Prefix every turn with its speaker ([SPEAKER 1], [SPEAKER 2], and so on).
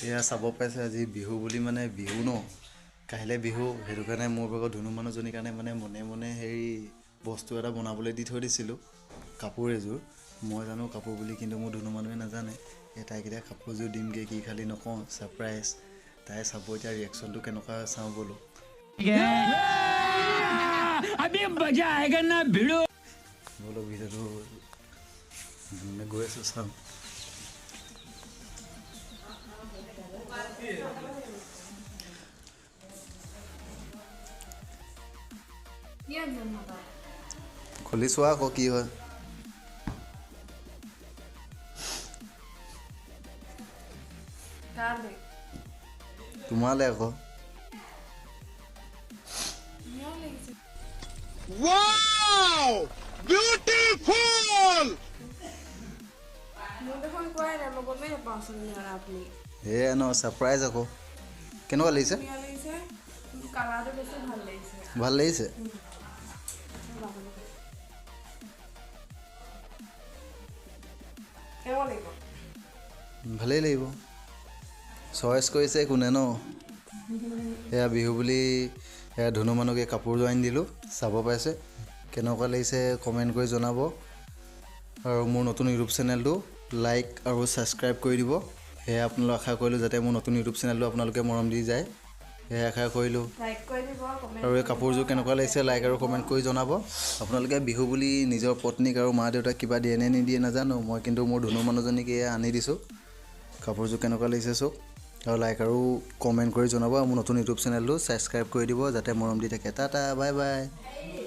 [SPEAKER 1] এয়া চাব পাইছে আজি বিহু বুলি, মানে বিহু ন, কাইলৈ বিহু, সেইটো কাৰণে মোৰ ভাগৰ ধুনু মানুহজনীৰ কাৰণে মানে মনে মনে হেৰি বস্তু এটা বনাবলৈ দি থৈ দিছিলোঁ, কাপোৰ এযোৰ। মই জানো কাপোৰ বুলি, কিন্তু মোৰ ধুনু মানুহে নাজানে। এই তাইক এতিয়া কাপোৰযোৰ দিমগৈ, কি খালি নকওঁ, ছাৰপ্ৰাইজ। তাই চাব এতিয়া ৰিয়েকশ্যনটো কেনেকুৱা, চাওঁ বোলো। বোলো ভিডিঅ'টো গৈ আছোঁ, চাওঁ। খুলি চোৱা আকৌ কি হয়। তোমালে আকৌ। এয়া ন ছাৰপ্ৰাইজ আকৌ। কেনেকুৱা লাগিছে? ভাল লাগিছে। ভালেই লাগিব। চইচ কৰিছে কোনে ন। এয়া বিহু বুলি এয়া ধুনু মানুহকে কাপোৰযোৰ আনি দিলোঁ, চাব পাইছে। কেনেকুৱা লাগিছে কমেণ্ট কৰি জনাব, আৰু মোৰ নতুন ইউটিউব চেনেলটো লাইক আৰু ছাবস্ক্ৰাইব কৰি দিব। সেয়া আপোনালোক আশা কৰিলোঁ, যাতে মোৰ নতুন ইউটিউব চেনেলটো আপোনালোকে মৰম দি যায়, সেয়া আশা কৰিলোঁ। আৰু এই কাপোৰযোৰ কেনেকুৱা লাগিছে লাইক আৰু কমেণ্ট কৰি জনাব। আপোনালোকে বিহু বুলি নিজৰ পত্নীক আৰু মা দেউতাক কিবা দিয়ে নে নিদিয়ে নাজানো, মই কিন্তু মোৰ ধুনু মানুহজনীক এয়া আনি দিছোঁ। কাপোৰযোৰ কেনেকুৱা লাগিছে চাওক, আৰু লাইক আৰু কমেণ্ট কৰি জনাব, আৰু মোৰ নতুন ইউটিউব চেনেলটো ছাবস্ক্ৰাইব কৰি দিব, যাতে মৰম দি থাকে। Tata, bye bye.